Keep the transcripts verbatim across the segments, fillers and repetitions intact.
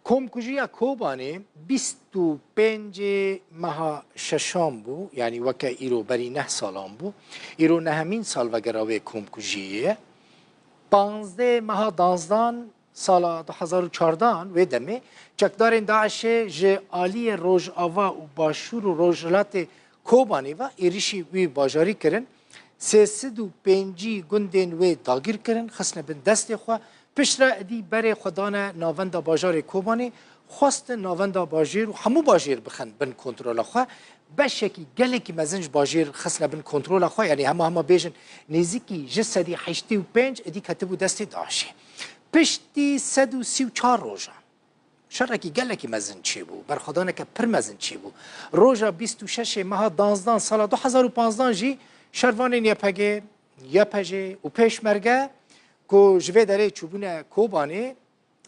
Komkujiya Kobanê bîst û pêncê meha şeşan bû, yanî weke îro berî neh salan bû. Îro nehemîn salvegera wê komkujiyê ye. Panzdeh meha danzdan sala du hezar û çardan wê demê çekdarên DAIŞê ji aliyê Rojava û Başûr û Rojhilatê Kobanê ve êrişî wî bajarî kirin. Sê sed û pêncî gundên wê dagîr kirin, xistine bin destê xwe. Piştre êdî berê xwe dane navenda bajarê Kobanê, xwestin navenda bajêr û hemû bajêr bixin bin kontrola xwe. Beşekî gelekî mezin ji bajêr xistine bin kontrola xwe, yanî hema hema bêjin nêzîkî ji sedî heştê û pênc êdî ketibû destê DAIŞê. Piştî sed û sî û çar rojan, şerekî gelekî mezin çêbû, berxwedaneke pir mezin çêbû. Roja bîst û şeşê meha danzdan sala du hezar û panzdan jî şervanên YPG, YPJ û Pêşmerge ku ji vê derê çûbûne Kobanê,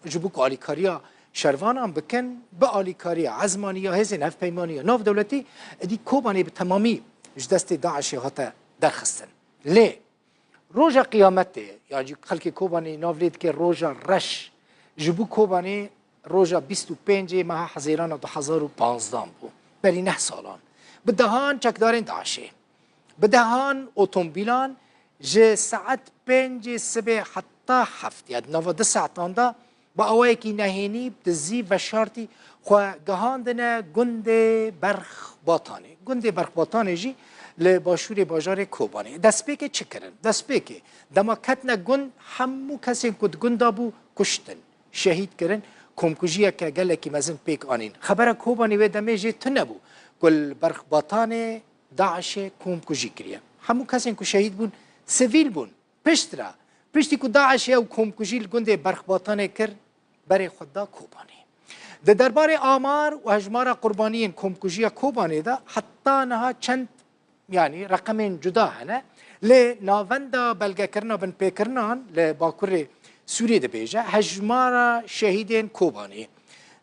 ji bo ku alîkariya şervanan bikin, bi alîkariya ezmanî ya hêzên hevpeymaniya navdewletî, êdî Kobanê bi temamî ji destê DAIŞê hate derxistin. Lê Roja Qiyametê, yan jî xelkê Kobanê nav lê dike Roja Reş, ji bo Kobanê roja bîst û pêncê meha Hezêrana du hezar û panzdan bû. Berî neh salan. Bi dehan çekdarên DAIŞê, bi dehan otomobîlan ji saet pêncê sibê heta heft, ya di nava du saetan de, bi awayekî nehênî, bi dizî, veşartî xwe gihandine gundê Berxbatanê. Gundê Berxbatanê jî li başûrê bajarê Kobanê. Destpêkê çi kirin? Destpêkê dema ketine gund, hemû kesên ku di gunda bû kuştin, şehîd kirin, komkujiyeke gelekî mezin pêk anîn. Xebera Kobanê wê demê jê tune bû ku li Berxbatanê DAIŞê komkujî kiriye. Hemû kesên ku şehîd bûn, sivîl bûn. Piştre, piştî ku DAIŞê ew komkujî li gundê Berxbatanê kir, berê xwe da Kobanê. Di derbarê amar û hejmara qurbaniyên komkujiya Kobanê de heta niha çend, yanî reqemên cuda hene, lê navenda belgekirina binpêkirinan li Bakurê Sûriyê dibêje, hejmara şehîdên Kobanê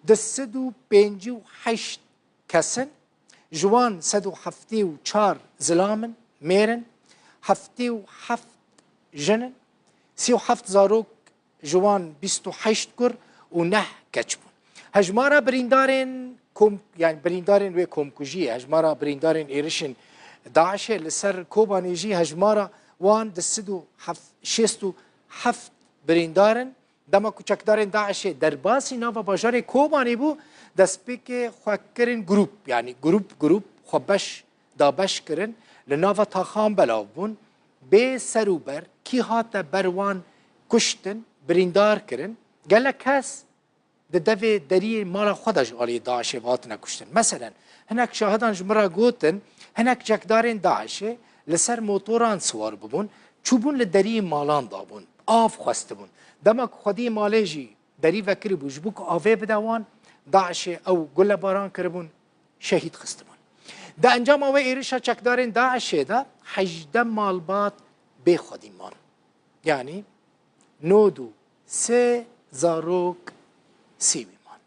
du sed û pêncî û heşt kes in, ji wan sed û heftê û çar zilam in, mêr in, heftê û heft jin in, sî û heft zarok, ji wan bîst û heşt kur û neh keç bûn. Hejmara birîndarên kom, yani birîndarên wê komkujiyê, hejmara birîndarên êrişên DAIŞê li ser Kobanê jî hejmara wan di sed û heft, şêst û heft birîndar in. Dema ku çekdarên DAIŞê derbasî nava bajarê Kobanê bû, destpêkê xwe kirin grûp, yanî grûp grûp xwe beş dabeş kirin, li nava taxan belav bûn, bê ser û ber, kî hate ber wan kuştin, birîndar kirin. Gelek kes di devê deriyê mala xwe de ji alî DAIŞê ve hatine kuştin. Meselen, hinek şahidan ji min re gotin, hinek çekdarên DAIŞê li ser motoran siwar bibûn, çûbûn li deriyê malan dabûn, av xwestibûn. Dema ku xwediyê malê jî derî vekiribû, ji bo ku avê bide wan, DAIŞê ew gulebaran kiribûn, şehîd xistibûn. Di encama wê êrişa çekdarên DAIŞê de hejdeh malbat bê xwedî man. Yanî nod û sê zarok sivîl man.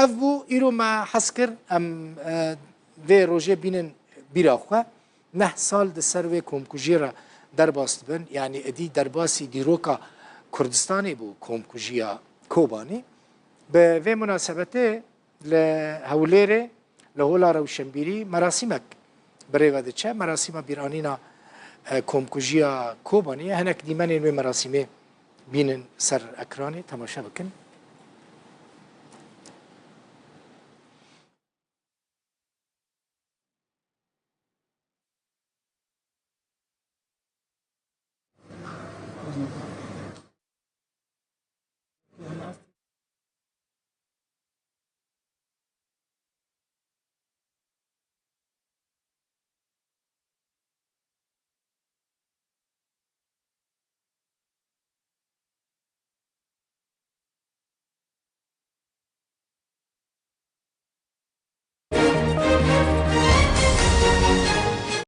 Ev bû, îro me hez kir em, e, vê rojê bînin bîra xwe. Neh sal di ser wê komkujiyê re derbas dibin. Yanî êdî derbasî dîroka Kurdistanê bû komkujiya Kobanê. Bi vê munasebetê li Hewlêrê, li Hola Rewşenbîrî merasîmek bi rê ve diçe. Merasîma bîranîna, e, komkujiya Kobanê ye. Hinek dîmenên wê merasîmê bînin ser ekranê, temaşe bikin.